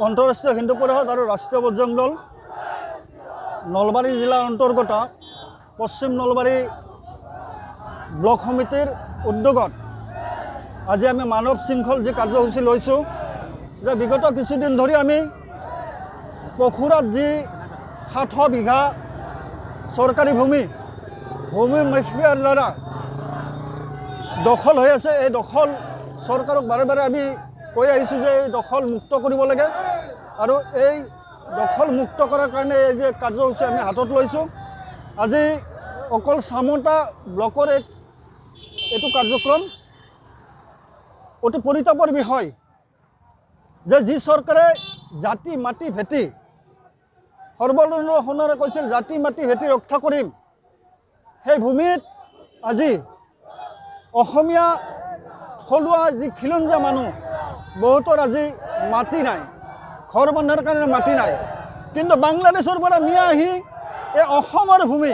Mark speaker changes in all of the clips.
Speaker 1: আন্তঃৰাষ্ট্ৰীয় হিন্দু পৰিষদ আৰু ৰাষ্ট্ৰীয় বজৰং দল নলবাৰী জিলাৰ অন্তৰ্গত পশ্চিম নলবাৰী ব্লক সমিতিৰ উদ্যোগত আজি আমি মানৱ শৃংখল যি কাৰ্যসূচী লৈছোঁ যে বিগত কিছুদিন ধৰি আমি পখুৰাত যি 700 বিঘা চৰকাৰী ভূমি ভূমি মাফিয়াৰ দ্বাৰা দখল হৈ আছে, এই দখল চৰকাৰক বাৰে বাৰে আমি কৈ আহিছোঁ যে এই দখল মুক্ত কৰিব লাগে আৰু এই দখল মুক্ত কৰাৰ কাৰণে এই যে কাৰ্যসূচী আমি হাতত লৈছোঁ। আজি অকল চামতা ব্লকৰ এইটো কাৰ্যক্ৰম অতি পৰিতাপৰ বিষয় যে যি চৰকাৰে জাতি মাটি ভেটি সৰ্বানন্দ সোণোৱালে কৈছিল জাতি মাটি ভেটি ৰক্ষা কৰিম, সেই ভূমিত আজি অসমীয়া থলুৱা যি খিলঞ্জীয়া মানুহ বহুতৰ আজি মাটি নাই, ঘৰ বন্ধাৰ কাৰণে মাটি নাই, কিন্তু বাংলাদেশৰ পৰা মিয়া আহি এই অসমৰ ভূমি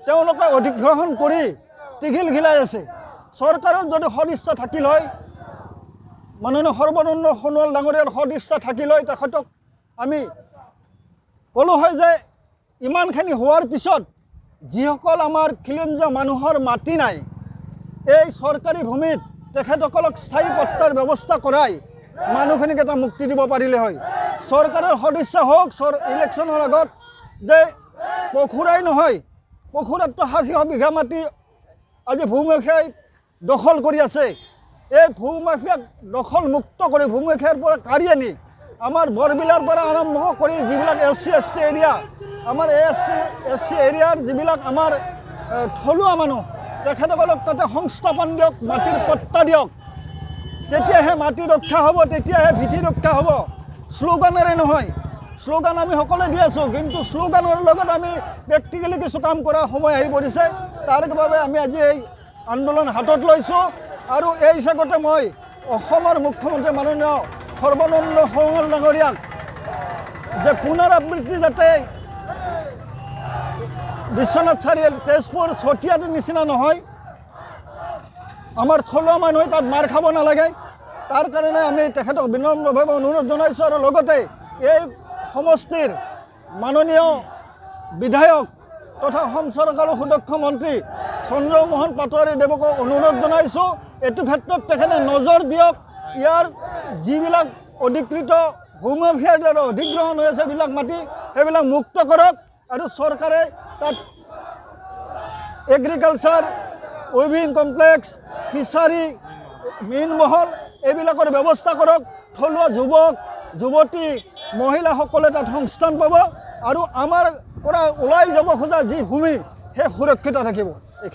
Speaker 1: তেওঁলোকে অধিগ্ৰহণ কৰি টিঘিল ঘিলাই আছে। চৰকাৰৰ যদি সদিচ্ছা থাকিল হয়, মাননীয় সৰ্বানন্দ সোণোৱাল ডাঙৰীয়াৰ সদিচ্ছা থাকিল হয়, তেখেতক আমি ক'লোঁ হয় যে ইমানখিনি হোৱাৰ পিছত যিসকল আমাৰ খিলঞ্জীয়া মানুহৰ মাটি নাই, এই চৰকাৰী ভূমিত তেখেতসকলক স্থায়ী পট্টাৰ ব্যৱস্থা কৰাই মানুহখিনিক এটা মুক্তি দিব পাৰিলে হয়। চৰকাৰৰ সদিচ্ছা হওক ইলেকশ্যনৰ আগত যে পখুৰাই নহয়, পখুৰাততো 700 বিঘা মাটি আজি ভূমাফিয়াই দখল কৰি আছে। এই ভূমাফিয়াক দখল মুক্ত কৰি ভূমাফিয়াৰ পৰা কাঢ়ি আনি আমাৰ বৰবিলাৰ পৰা আৰম্ভ কৰি যিবিলাক S C S T area, আমাৰ এছ টি এছ চি এৰিয়াৰ যিবিলাক আমাৰ থলুৱা মানুহ, তেখেতসকলক তাতে সংস্থাপন দিয়ক, মাটিৰ পট্টা দিয়ক, তেতিয়াহে মাটি ৰক্ষা হ'ব, তেতিয়াহে ভেটি ৰক্ষা হ'ব। শ্লোগানেৰে নহয়, শ্লোগান আমি সকলোৱে দি আছোঁ, কিন্তু শ্লোগানৰ লগত আমি প্ৰেক্টিকেলি কিছু কাম কৰাৰ সময় আহি পৰিছে। তাৰ বাবে আমি আজি এই আন্দোলন হাতত লৈছোঁ। আৰু এই চেগতে মই অসমৰ মুখ্যমন্ত্ৰী মাননীয় সৰ্বানন্দ সোণোৱাল ডাঙৰীয়াক যে পুনৰাবৃত্তি যাতে বিশ্বনাথ চাৰিআলি, তেজপুৰ, চতিয়াৰ নিচিনা নহয়, আমাৰ থলুৱা মানুহে তাত মাৰ খাব নালাগে, তাৰ কাৰণে আমি তেখেতক বিনম্ৰভাৱে অনুৰোধ জনাইছোঁ। আৰু লগতে এই সমষ্টিৰ মাননীয় বিধায়ক তথা অসম চৰকাৰৰ সুদক্ষ মন্ত্ৰী চন্দ্ৰমোহন পাটোৱাৰী দেৱকক অনুৰোধ জনাইছোঁ, এইটো ক্ষেত্ৰত তেখেতে নজৰ দিয়ক। ইয়াৰ যিবিলাক অধিকৃত ভূমাফিয়াৰ দ্বাৰা অধিগ্ৰহণ হৈ আছে সেইবিলাক মাটি, সেইবিলাক মুক্ত কৰক আৰু চৰকাৰে তাত এগ্ৰিকালচাৰ, উইভিং কমপ্লেক্স, ফিচাৰী, মীন মহল এইবিলাকৰ ব্যৱস্থা কৰক। থলুৱা যুৱক যুৱতী মহিলাসকলে তাত সংস্থান পাব আৰু আমাৰ পৰা ওলাই যাব খোজা যি ভূমি সেই সুৰক্ষিত থাকিব।